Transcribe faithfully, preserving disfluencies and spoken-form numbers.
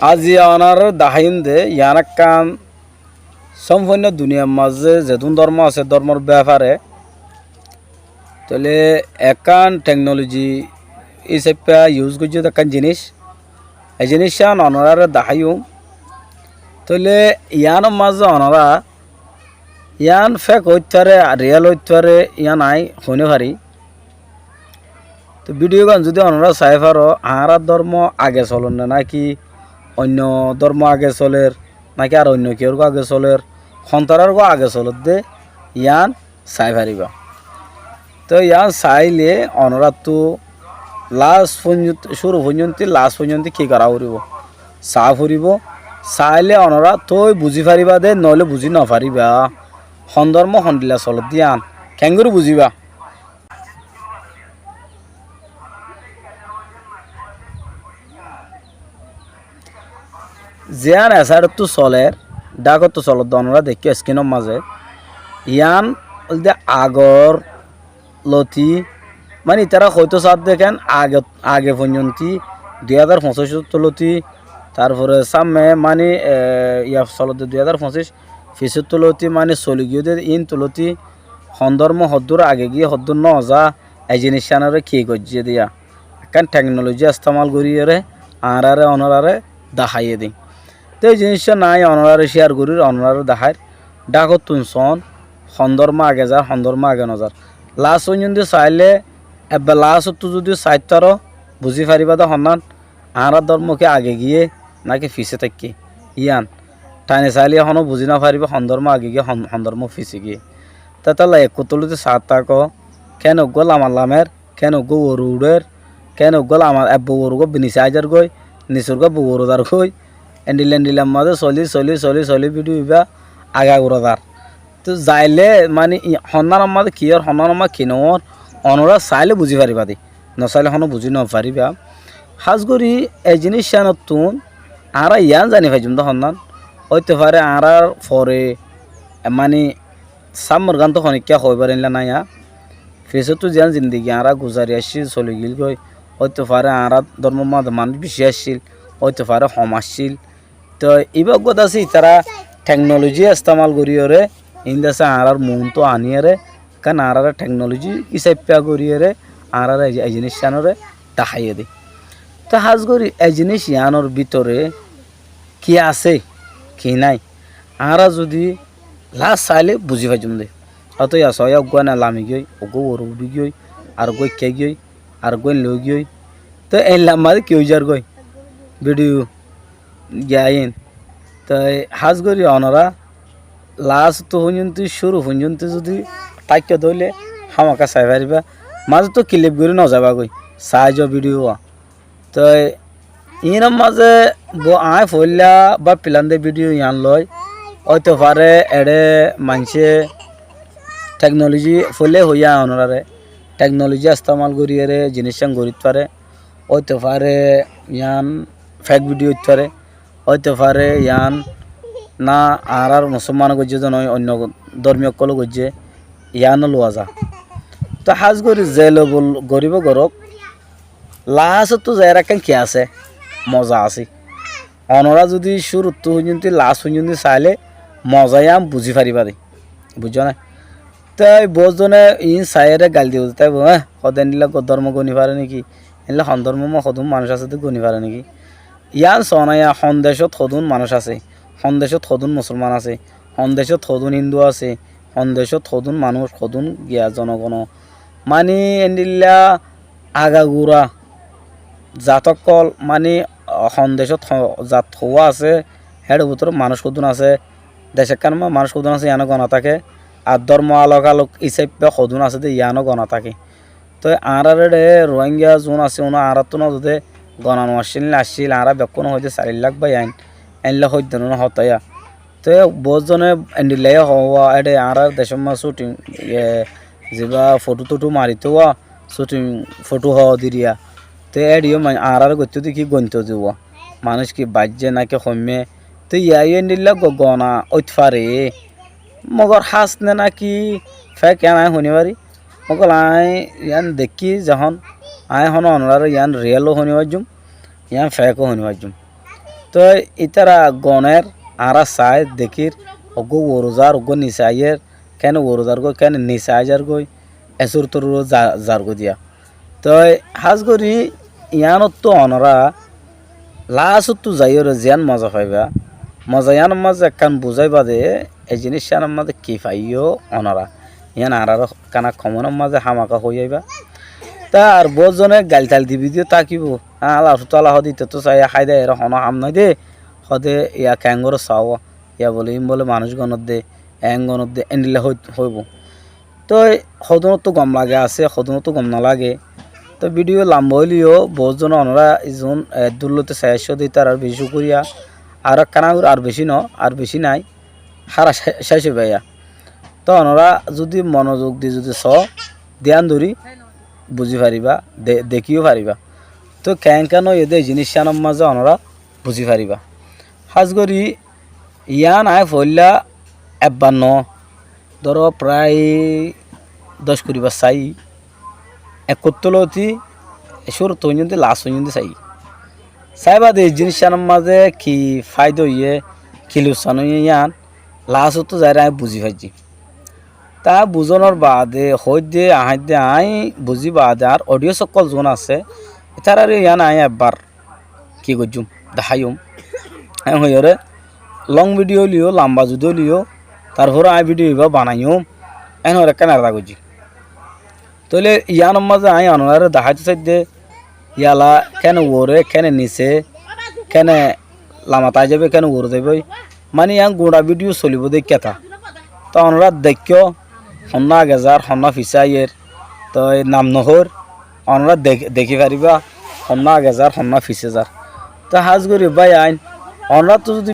Aziya onoráre daháiyum de, yián ekkán sómfonno duniyar mazé zedún dórmo asé, dórmor befare. Tóile ekkán teknoloji ísafe yus goijjé de ekkán jiníc, e jiníc yián onoráre daháiyum. Tóile yiánor mazé onorá yián fék óit fare, riyél óit fare, yián aññí hoi no fari. Toi bídiyo gán zudi onorá sai faro, añárar dórmo age solor né náki oinno dórmo age soler, náki ar oinno kiyór gó age soler, hontarár gó age soler de, yián sai faribá. Toi yián sailé onoráttu las foijjonto, cúru foijjonto, las foijjonto ki gorá foribó? Saá foribó. Sailé onorá toi buzí faribá de, noóile buzí nofaribá. Hon dórmo hondilla soler de yián keéngorí buzíba? Ziyán esárottú soler, dhákottu soler de onorá deikkó eskínor mazé, yián óilde agor loti, mani itará hoitó saádde keén age, age foijjonto dui házar foñsícottú loti, tarfore sámme mani, e, yián soler de dui házar foñsíc, fisóttu loti mani soli giyé de, iínttu loti hon dórmo hoddúr age giyé, hoddúr no za, e jiníc yiánoré ki goijjé de yián. Ekkán teknoloji estemal goríyoré añáráre onoráre daháiye de. Te e jiníc yián aññí onoráre cíyar gorír, onoráre daháir. Dhákottún soón, hon dórmo age zar, hon dórmo age no zar. Las foijjonto sailé, ebbe lasottú zudi sait faro, buzí faribá de honnán, añárar dórmo ki age giyé náki fisé táikke. Yián thaine sailé honó buzí no faribá hon dórmo age giyé, hon, hon dórmo fisé giyé. Te tálla ekkuttú loti saát táko, keén eggúa lamar lamer, keén eggúa uoru uçér, keén eggúa lamar ebbe uoru gó nise aizar goi, nisor gó ebbe uoru zar goi. Endilla endilla mazé soli, soli, soli, soli bídiyo ibá age age gura zar. Toi zailé mani i-, honnánor mazé ki ór, honnánor mazé ki no ór, onorá sailé buzí faribá de. No sailé honó buzí no faribá. Hás gorí e jiníc yiánottún añára yián zani faijjum de honnán. Óito fare añárar fore, e, mani sámmor gán tó honikká hoibar éilla nái. Fisóttu ziyán zindigi añára guzari accíl, soli gil goi, óito fare añárar dórmor mazé manúic bicí accíl, óito fare hom accíl. Toi ibá uggúa de asé itará teknoloji estemal goríyoré, iín de asé añárar muúntu aníyoré, ekkán añáráre teknoloji ísafe goríyoré, añáráre e ji-, e jiníc yiánoré daháiye de. Toi hás gorí e jiníc yiánor bútore ki asé, ki nái, añára zudi las sailé buzí faijjum de. Óto yián soóya uggúa ene lami giyói, uggúa uoru uçí giyói, ar uggúa ekká giyói, ar uggúa en loi giyói. Toi en lamma de ki ói zar goi? Bídiyo giya iín. Toi hás gorí onorá lasottú foijjonto, cúru foijjonto zudi táikko de óile hámaká sai faribá. Mazóttu kilip gorí no zaiba goi, sai zo bídiyo wa. Toi iínor mazé bo-, aññí foóilla báffilam de bídiyo yián loi, óito fare eçé maincé teknoloji foóilla hoiyé aññí onoráre, teknoloji estemal goríyoré jiníc yián gorít fare, óito fare yián fék bídiyo óit fare, óito fare yián na añárar musolmane goijjé de noó, oinno dórmi ókkole goijjé, yiáno luwa za. Toi hás gorí ze lobol goríbo gorók, lasottú zaiyaré ekkán ki asé? Moza asé. Onorá zudi cúruttú foijjonto las foijjonto sailé moza yián buzí faribá de. Buijjó né? Toi boóut zone iín saiyóre gail dibo de táibo, hé, hoó de endilla go-, dórmo goni fare néki? Endilla hon dórmor mazé hodún manúic asé de goni fare néki? Yián soó na, yián hon decót hodún manúic asé, hon decót hodún musolman asé, hon decót hodún híndu asé, hon decót hodún manúic, hodún giya zonogon. Mani endilla agagura zat ókkol, mani hon decót ho-, zat hoó asé, héçe bútore manúic hodún asé, dec ekkánor mazé manúic hodún asé, yiáno gona táke, ar dórmo alok alok ísafe hodún asé de, yiáno gona táke. Toi añárar eçe Ruáingga zuún asé, uno añáráttu no zode gona no accíl né, accíl, añára bekkúne hoóide sair lák bái ain, éilla hoóidde no hotáiya. Toi boóut zone endilla yó hoó, eçe añárar decór mazé cúthing, e, zibá fothu tothu marité wa, cúthing fothu hoó diriya. Toi eçe yó ma-, añáráre goittó de ki gointo de wa, manúic ki baijjé náki hoimmé. Toi yián yó endilla go-, gona óit fare. Mogor hás né náki fék yián aññí hoi no fari. Mogor aññí yián deikkí zehón, aññí honó onoráre yián riyél ó hoi no faijjum, yián fék ó hoi no faijjum. Toi ítara goner, añára sair, dekír, uggúa uore zar, uggúa nise aiyér, kéne uore zargói, kéne nise aizargói, e surottu za-, zargói diya. Toi hás gorí yiánottú onorá lasóttu zaiyóre ziyán moza faiba, moza yiánor mazé ekkán buzái bade, e ziníc yíanor mazé ki faiyó onorá, yián añáráre ekkán komentor mazé hámaka hoói aiba. Te ar boóut zone gail-tail di bidiyó tákibo, há, lasóttu ala hoóde itattú saiyá háida, eré honó ham nái dé, hoóde ya keéngorí saó, ya bóle iín bóle manúic gonor dé, eén gonor dé, endilla hoi-, hoibó. Toi hodúnottú gom lage asé, hodúnottú gom nolage. Toi bidiyó lamba óileyo, boóut zon onorá izun, e, dúr lóti sai aiccó dé ítarar bicí cúkuriya. Ar ekkán agur ar bicí no, ar bicí nái, hára cé-, céc óiba ya. Toi onorá zudi monozuk di zudi soó, dián dóri buzí faribá, de-, dekíyo faribá. Toi keénka noóiye dé e ziníc yíanor mazé onorá buzí faribá. Hás gorí yián aññí foóilla ebbar noó, dóro, prai doc kuri bar saiyí, ekkottú lóti cúruttu foijjonto las foijjonto saiyí. Sai bade e ziníc yíanor mazé ki fáida óiye, ki luksan óiye, yián lasóttu zaiyóre aññí buzí faijjí. Te aññí buzónor baade hoóidde, añáidde aññí buzí baade añár odiyens ókkol zuún asé, ítaráre yián aññí ebbar ki goijjúm, daháiyum. Eén hoiyóre long bidiyó óileyo, lamba zudi óileyo, tarfore aññí bidiyó ibá banaiyum, eén hoiyóre ekkán erada goijjí. Tóile yiánor mazé aññí onoráre daháito saidde, yala kéne uore, kéne nise, kéne lama tai zaiboi, kéne uore zaiboi, mani yián guñça bidiyó solibóu dé keta. Toi onorá deikkó, honnúa age zar, honnúa fisé aiyér, toi nam nohoóir, onorá dek-, dekí faribá, honnúa age zar, honnúa fisé zar. Toi hás gorí báiyain, onoráttu zudi